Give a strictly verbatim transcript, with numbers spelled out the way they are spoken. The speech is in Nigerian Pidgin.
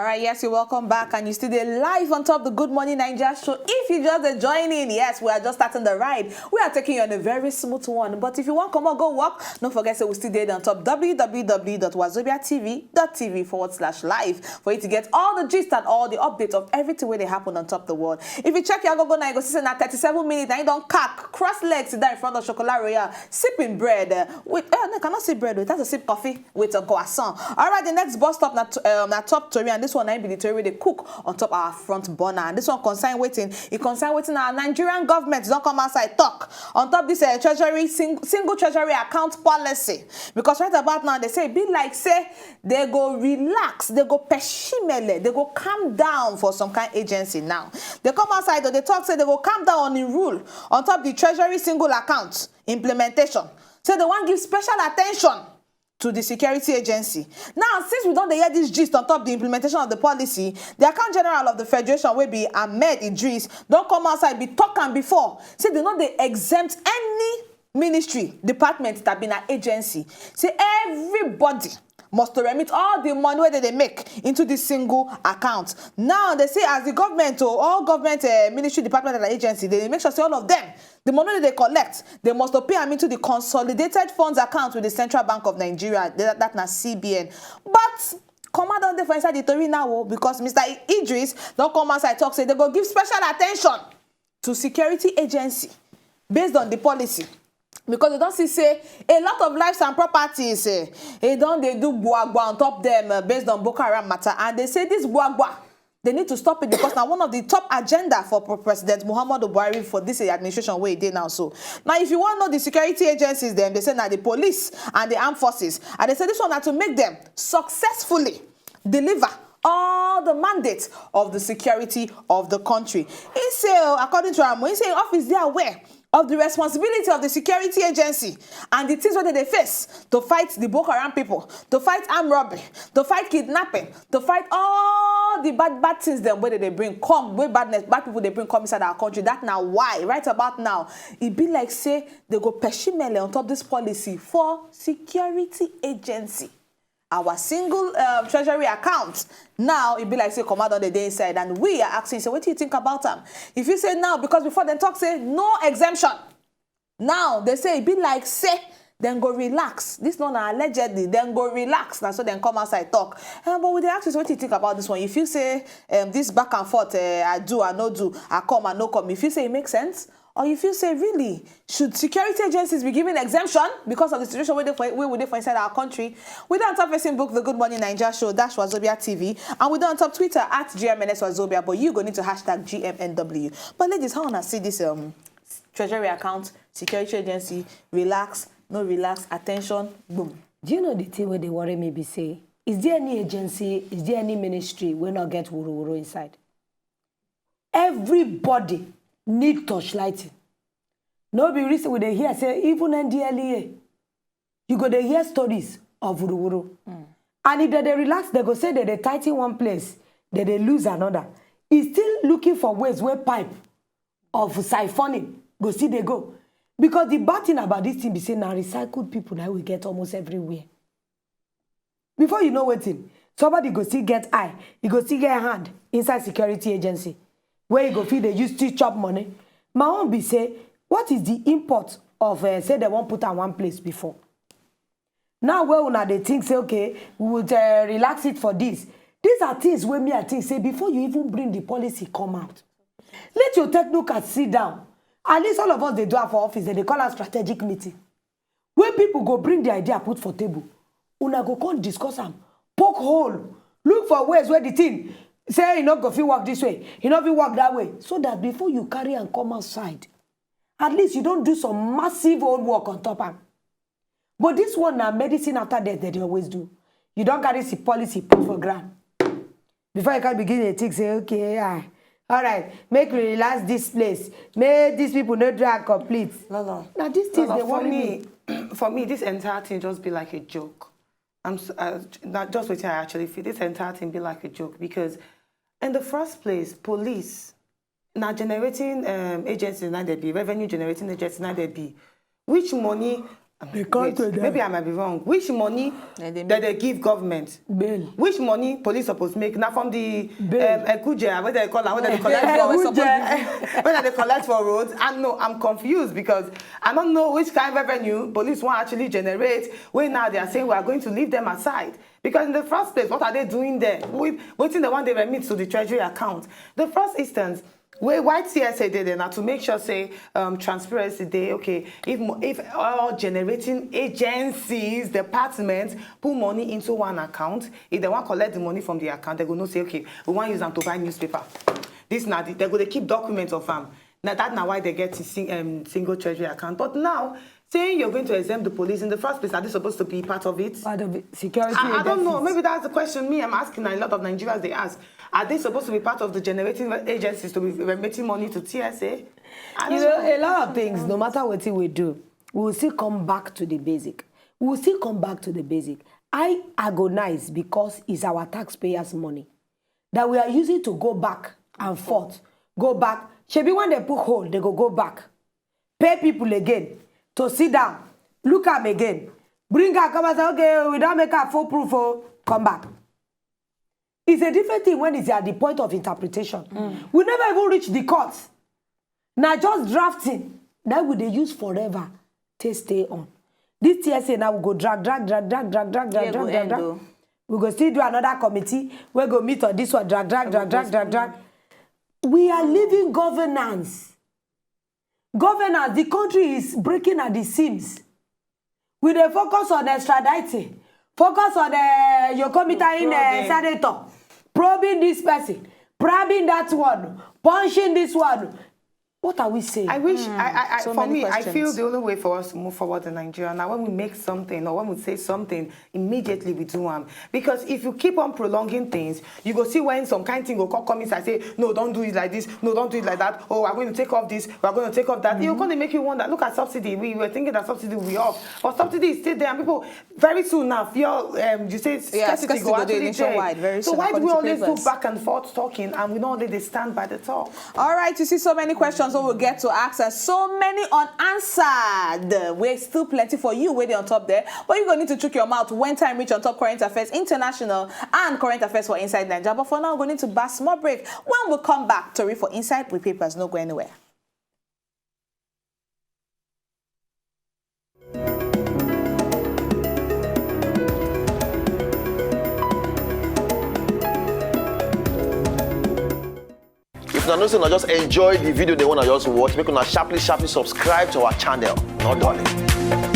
All right, yes, you're welcome back, and you still dey live on top the Good Morning Naija show. If you just dey join in, yes, we are just starting the ride. We are taking you on a very smooth one. But if you want come on, go walk, don't forget, so we still dey on top w w w dot wazobia t v dot t v forward slash live for you to get all the gist and all the updates of everything wey dey happen on top the world. If you check your Google now, you go see say na thirty-seven minutes, and you don cock, cross legs, sit down in front of Chocolat Royal, sipping bread uh, with, uh, no, you cannot sip bread, with, that's a sip coffee with a croissant. All right, the next bus stop na, t- um, na top tori, and this one na im be the tori wey dey cook on top our front burner. And this one concern wetin? E concern wetin our Nigerian government don come outside talk on top this uh, treasury sing- single treasury account policy. Because right about now, they say e be like say they go relax, they go peshimele, they go calm down for some kind agency now. They come outside, they talk say they go calm down on the rule on top the treasury single account implementation. Say they wan give special attention to the security agency. Now, since we don dey hear this gist on top the implementation of the policy, the Account General of the Federation, wey be Ahmed Idris, don come outside be talk am before. Say they no dey exempt any ministry, department, that be na agency. Say everybody must to remit all the money wey they dey make into this single account. Now, they say as the government, or all government uh, ministry, department, and agency, they dey make sure say all of them, the money wey they collect, they must to pay am into the Consolidated Funds account with the Central Bank of Nigeria, that, that na C B N. But comma don dey for inside the tori now o, because Mister Idris don come outside talk say they go give special attention to security agency based on the policy, because they don see say a lot of lives and properties eh, e don dey do gbuagba on top them uh, based on Boko Haram matter, and they say this gbuagba, they need to stop it because na one of the top agenda for Pre- President Muhammadu Buhari for this eh, administration wey e dey now. So now, if you wan know the security agencies dem, they say na the police and the armed forces, and they say this one na to make them successfully deliver all the mandates of the security of the country. He say, oh, according to am, he say office dey aware of the responsibility of the security agency and the things wey they dey face to fight the Boko Haram people, to fight armed robbery, to fight kidnapping, to fight all the bad bad things dem wey they dey bring come, wey badness, bad people dey bring come inside our country. That na why right about now e be like say they go peshimele on top this policy for security agency. Our single um, treasury account now, e be like say comma don dey dey inside, and we are asking say, what do you think about am? If you say now, because before dem talk say no exemption, now they say e be like say dem go relax. This one na allegedly, dem go relax. Na so dem come outside talk. Um, but we dey ask you, so what do you think about this one? If you say um, this back and forth, uh, I do, I no do, I come, I no come, if you say it makes sense, or you feel say really should security agencies be given exemption because of the situation wey dey for wey we dey for inside our country? We don top facing book the Good Morning Naija show dash Wazobia T V, and we don top Twitter at G M N S Wazobia, but you go need to hashtag G M N W. But ladies, how una see this um treasury account, security agency, relax, no relax, attention, boom. Do you know the thing wey dey worry me be say, is there any agency, is there any ministry wey no get wuruwuru inside? Everybody need torchlighting. No be reason we dey hear say even N D L E A, you go dey hear stories of wuruwuru. And if dem dey relax, dem go say dem dey tighten one place, dem dey lose another. E still looking for ways wey pipe of siphoning go still dey go. Because the bad thing about this thing be say na recycled people na we get almost everywhere. Before you know wetin, somebody go still get eye, e go still get hand inside security agency wey e go fit dey use still chop money. My own be say, what is the import of uh, say dem wan put am one place before? Now wey una dey think say, okay, we would uh, relax it for this. These are things wey me I think say before you even bring the policy come out, let your technocrats sit down. At least all of us dey do am for office, dem dey call am strategic meeting. When people go bring the idea put for table, una go come discuss am, poke hole, look for ways where the thing say e no go fit work this way, e no fit work that way, so that before you carry am come outside, at least you don do some massive old work on top am. But this one na medicine after death dem dey always do. You don carry the policy put for ground. Before you can begin dey think say, okay, ah, all right, make we relax this place, make these people no drag complete. Lolo. Na these things Lolo, dey for worry me, me. for me, this entire thing just be like a joke. I'm s- uh, not just wetin I actually feel. This entire thing be like a joke because, in the first place, police na generating um, agencies na dey be, revenue generating agencies na dey be. Which money They can't Wait, do that. Maybe I might be wrong. Which money Dem dey that they give government? Bail. Which money police suppose make? Na from the um, Bail. Ekuje, where they call am, where they collect Yeah, for, we suppose where they collect for roads? And no, I'm confused because I don't know which kind of revenue police want actually generate. When now they are saying we are going to leave them aside because in the first place, what are they doing there? With waiting the one they remit to the treasury account. The first instance, where why T S A did it now to make sure say um, transparency day. Okay, if mo- if all generating agencies, departments put money into one account, if they want collect the money from the account, they go no say okay, we want use them to buy newspaper. This now they go to keep documents of them. Now that now why they get a sing, um, single treasury account. But now saying you're going to exempt the police in the first place, are they supposed to be part of it? Part of it. Security. I, I don't know. Agencies. Maybe that's the question me I'm asking. A lot of Nigerians they ask: are they supposed to be part of the generating agencies to be remitting money to T S A? I You don't know, a lot of things, no matter what we do, we will still come back to the basic. We will still come back to the basic. I agonize because it's our taxpayers' money that we are using to go back and forth. Go back. Shebi when they put hold, they go go back. Pay people again to sit down, look am again, bring am come and say, okay, we don't make a foolproof, oh, come back. It's a different thing when it's at the point of interpretation. We never even reach the court. Now just drafting that we dey use forever. Take stay on. This T S A now we go drag, drag, drag, drag, drag, drag, drag, Yeah, go drag, drag, end drag. o. We go still do another committee. We go meet on this one, drag, drag, drag, drag, drag, drag. We are leaving governance. Governance, the country is breaking at the seams. We dey focus on extraditing, focus on uh, Yokomita in uh, Probing. Senator, probing this person, probing that one, punching this one. What are we saying? I wish, I, I, I, So for many me, I feel questions. The only way for us to move forward in Nigeria now, when we make something or when we say something, immediately we do them. Because if you keep on prolonging things, you go see when some kind thing go come, come inside, say, no, don't do it like this, no, don't do it like that. Oh, we're going to take off this, we're going to take off that. It will kind of make you wonder. Look at subsidy. We were thinking that subsidy will be off, but subsidy is still there. And people, very soon now, fuel, um, you say Yeah, scarcity scarcity go go dey actually nationwide change. very So soon, why do according we to always papers. do back and forth talking and we don't really stand by the talk? All right, you see so many questions we will get to ask and so many unanswered. We're still plenty for you waiting on top there. But you're going to chook your mouth when time reach on top current affairs international and current affairs for inside Nigeria. But for now, we're going to bash more break. When we come back, Tori for inside with papers, no go anywhere. If una know say una just enjoy the video they wanna just watch, make una sharply sharply subscribe to our channel. No darling.